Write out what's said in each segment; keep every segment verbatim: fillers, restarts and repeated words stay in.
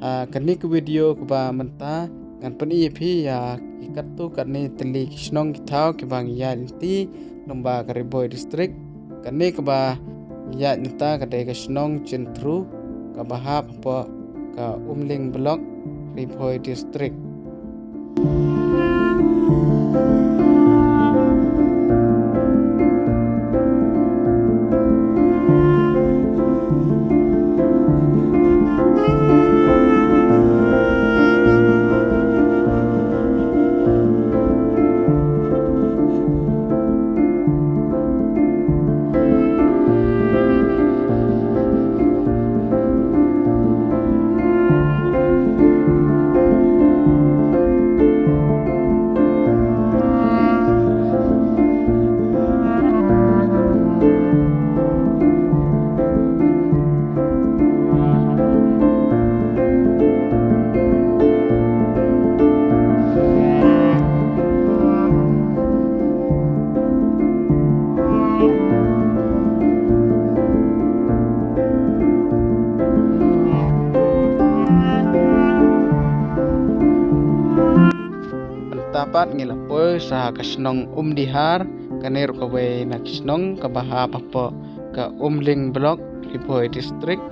Ah, kane ka video kaba mynta ngan pyni ïa phi ïa ki katto katne tylli ki shnong ki thaw kiba ngi ïaid lynti lyngba ka Ri Bhoi District. Kane kaba ngi ïaid mynta ka dei ka shnong Chinthru kaba hap hapoh ka Umling Block, Ri Bhoi District. Mynta pat ngi la poi sha ka shnong Umdihar, kane ruh kawei na ki shnong kaba hap hapoh ka Umling Block, Ri Bhoi District.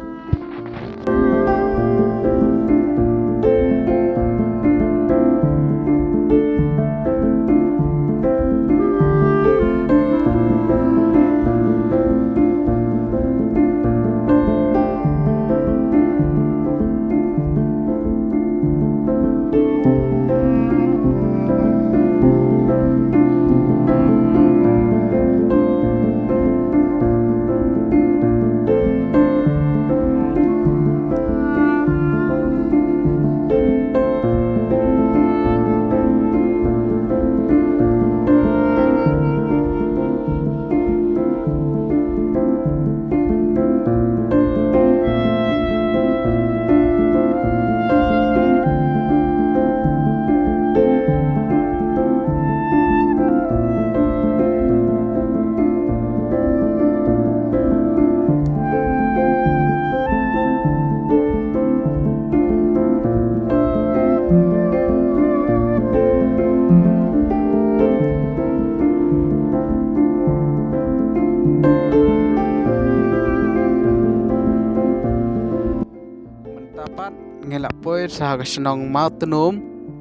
Mynta pat ngi la poi sha ka shnong Mawtnum,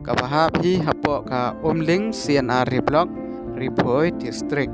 kaba hap hi hapoh ka Umling C and R D Block, Ri Bhoi District.